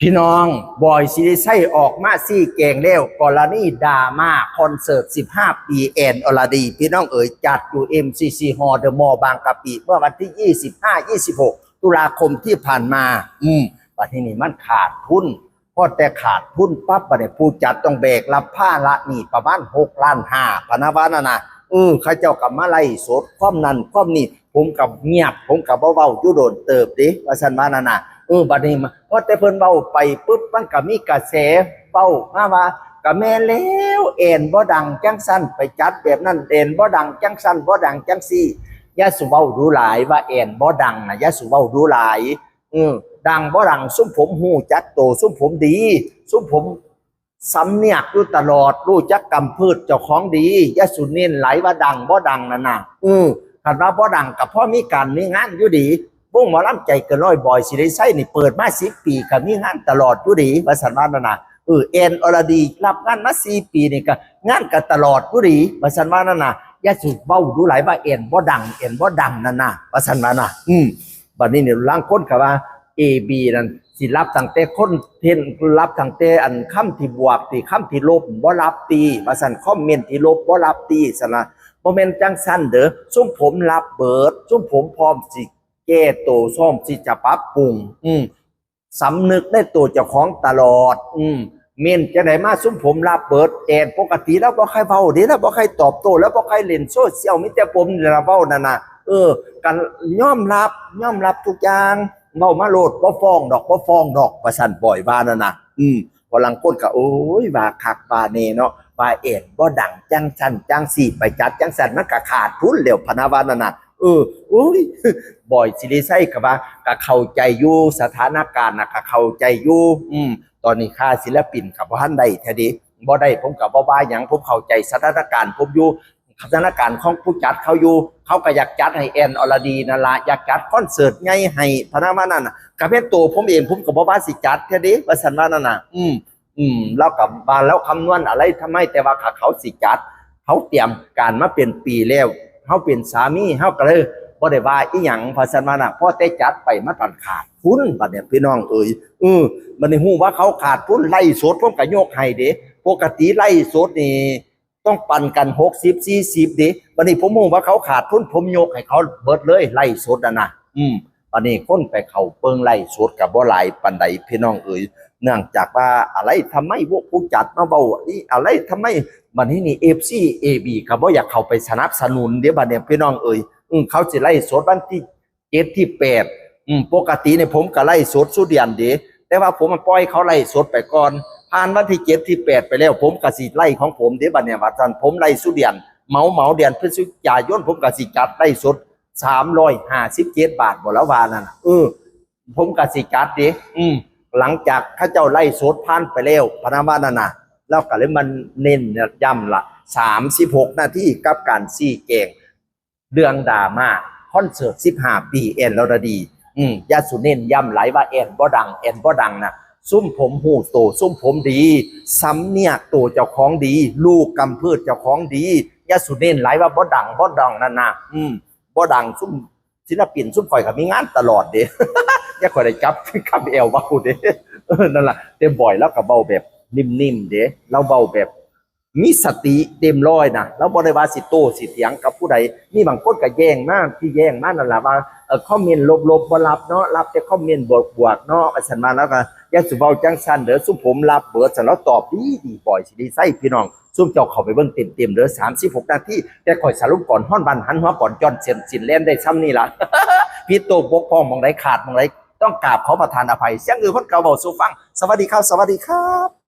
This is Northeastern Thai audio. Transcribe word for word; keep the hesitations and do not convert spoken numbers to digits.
พี่น้อง บอย ศิริชัยออกมาชี้แจงแล้ว กรณีดราม่าคอนเสิร์ต สิบห้า ปีแอนอรดี พี่น้องเอ๋ย จัดอยู่ เอ็มซีซี ฮอลล์ เดอะมอลล์ บางกะปิ เมื่อวันที่ ยี่สิบห้า ยี่สิบหก ตุลาคมที่ผ่านมา อืมบัดนี้นี่มันขาดทุน พอแต่ขาดทุนปั๊บ บัดนี้ผู้จัดต้องแบกรับภาระหนี้ประมาณ หกล้านห้า พะนะว่านั่นนะ เออ เขาเจ้าก็มาไลฟ์สดความนั่นความนี่ ผมก็เงียบ ผมก็บ่เว้าอยู่โดนเติบเด้ ว่าซั่นว่านั่นน่ะ เออ บัดนี้มา พอแต่เพิ่นเว้าไปปุ๊บ มันก็มีกระแสเว้ามาว่า ก็แม่นแล้ว แอนบ่ดังจังซั่น ไปจัดแบบนั้น แอนบ่ดังจังซั่น บ่ดังจังซี่ อย่าสู่เว้าดูหลายว่าแอนบ่ดังน่ะ อย่าสู่เว้าดูหลาย เออ ดังบ่ดัง ซุมผมฮู้จักโต ซุมผมดี ซุมผม สำเนียกอยู่ตลอด รู้จักกำพืชเจ้าของดี อย่าสู่เน้นหลายว่าดังบ่ดังนั่นน่ะ เออ คันว่าบ่ดังก็พอมีการมีงานอยู่ดี วงหมอลำใจเกินร้อย บอย ศิริชัยนี่เปิดมา สิบ ปีก็มีงานตลอดอยู่ดี ว่าซั่นว่านั่นน่ะ เออ แอนอรดีรับงานมา สี่ ปีนี่ก็งานก็ตลอดอยู่ดี ว่าซั่นว่านั่นน่ะ อย่าสู่เว้าดูหลายว่าแอนบ่ดัง แอนบ่ดังนั่นน่ะ ว่าซั่นว่าน่ะ อืม บัดนี้เนี่ยลางคนก็ว่า เอบี นั่นสิรับตั้งแต่คอนเทนต์ รับตั้งแต่อันคำที่บวกติ คำที่ลบบ่รับติ ว่าซั่น คอมเมนต์ที่ลบบ่รับติ ซั่นล่ะ บ่แม่นจังซั่นเด้อ ซุมผมรับเบิด ซุมผมพร้อมสิแก้โต พร้อมสิจะปรับปรุง อืม สำนึกในโตเจ้าของตลอด อืม เม้นจั่งใดมาซุมผมรับเบิด แอนปกติแล้วบ่ค่อยเว้าเด้ แล้วบ่ค่อยตอบโต้ แล้วบ่ค่อยเล่นโซเชียล มีแต่ผมนี่ล่ะเว้านั่นน่ะ เออ ก็ยอมรับ ยอมรับทุกอย่าง เว้ามาโลด บ่ฟ้องดอก บ่ฟ้องดอก ว่าซั่น บอยว่านั่นน่ะ อืม พอลางคนก็ โอ้ย ว่าคักว่าแน่เนาะ ว่าแอนบ่ดังจังซั่นจังซี่ ไปจัดจังซั่น มันก็ขาดทุนแล้ว พะนะว่านั่นน่ะ เออ โอ้ย บอย ศิริชัยก็ว่า ก็เข้าใจอยู่ สถานการณ์น่ะ ก็เข้าใจอยู่ อืม ตอนนี้ค่าศิลปินก็บ่ทันได้แท้เด้ บ่ได้ ผมก็บ่ว่าหยัง ผมเข้าใจสถานการณ์ผมอยู่ สถานการณ์ของผู้จัดเขาอยู่ เขาก็อยากจัดให้แอนอรดีนั่นล่ะ อยากจัดคอนเสิร์ตใหญ่ให้ พะนะว่านั่นน่ะ ก็แม่นโตผมเอง ผมก็บ่ว่าสิจัดแท้เด้ ว่าซั่นว่านั่นน่ะ อืม อืม ลาวก็ว่าลาวคำนวณอะไรทำไม แต่ว่าถ้าเขาสิจัด เขาเตรียมการมาเป็นปีแล้ว เขาเป็นสามี เขาก็เลยบ่ได้ว่าอีหยัง ว่าซั่นว่าน่ะ พอแต่จัดไปมันก็ขาดทุน บัดนี้พี่น้องเอ๋ย เออ บัดนี้ฮู้ว่าเขาขาดทุน ไลฟ์สดผมก็ยกให้เด้ ปกติไลฟ์สดนี่ต้องปันกัน หกสิบ สี่สิบ เด้ บัดนี้ผมฮู้ว่าเขาขาดทุน ผมยกให้เขาเบิดเลย ไลฟ์สดนั่นน่ะ อืม บัดนี้คนไปเข้าเบิ่งไลฟ์สดก็บ่หลายปานใด พี่น้องเอ๋ย เนื่องจากว่าอะไรทำไมพวกผู้จัดมาเว้าอีอะไรทำไม บัดนี้นี่ เอฟซี เอบี ก็บ่อยากเข้าไปสนับสนุนเด้ บัดนี้พี่น้องเอ๋ย อืม เขาสิไลฟ์สดวันที่ เจ็ด ที่ แปด อืม ปกติเนี่ยผมก็ไลฟ์สดซุเดือนเด้ แต่ว่าผมมาปล่อยเขาไลฟ์สดไปก่อน ผ่านวันที่ เจ็ด ที่ แปด ไปแล้ว ผมก็สิไลฟ์ของผมเด้ บัดนี้ว่าซั่น ผมไลฟ์ซุเดือน เหมา เหมาเดือนพฤศจิกายน ผมก็สิจัดไลฟ์สด สามร้อยห้าสิบเจ็ด บาท บ่ แล้วว่านั่นน่ะ เออ ผมก็สิจัดเด้ อืม หลังจากเขาเจ้าไลฟ์สดผ่านไปแล้ว พะนะว่านั่นน่ะ ลาวก็เลยมาเน้นย้ำละ สามสิบหก นาทีกับการชี้แจง เรื่องดราม่าคอนเสิร์ต สิบห้า ปีแอนอรดี อืม อย่าสู่เน้นย้ำหลายว่าแอนบ่ดัง แอนบ่ดังน่ะ ซุมผมฮู้โต ซุมผมดี สำเนียกโตเจ้าของดี รู้กำพืชเจ้าของดี อย่าสู่เน้นหลายว่าบ่ดัง บ่ดังนั่นน่ะ อืม บ่ดัง ซุมศิลปินซุมข่อยก็มีงานตลอดเด้ อย่าข่อยได้จับคำแอวเว้าเด้ เออ นั่นล่ะ แต่บอยลาวก็เว้าแบบนิ่มๆเด้ ลาวเว้าแบบ มีสติเต็มร้อยน่ะ ลาวบ่ได้ว่าสิโต้สิเถียงกับผู้ใด มีบางคนก็แย้งมา ที่แย้งมานั่นล่ะว่า เอ่อ คอมเมนต์ลบๆบ่รับเนาะ รับแต่คอมเมนต์บวกๆเนาะ ว่าซั่นมา ลาวก็อย่าสู่เว้าจั่งซั่นเด้อ ซุมผมรับเบิด ซั่น ลาวตอบดีๆ บอย ศิริชัย พี่น้อง ซุมเจ้าเข้าไปเบิ่งเต็มๆเด้อ สามสิบหก นาที แต่ข่อยสรุปก่อน ฮ้อนบ้านหันหัวก่อน จ้อนเส้นสิ้นแล่นได้ส่ำนี้ล่ะ ผิดโตบกพร่องหม่องใด ขาดหม่องใด ต้องกราบขอประทานอภัย เสียงอือคนเก่าเว้าสู่ฟัง สวัสดีครับ สวัสดีครับ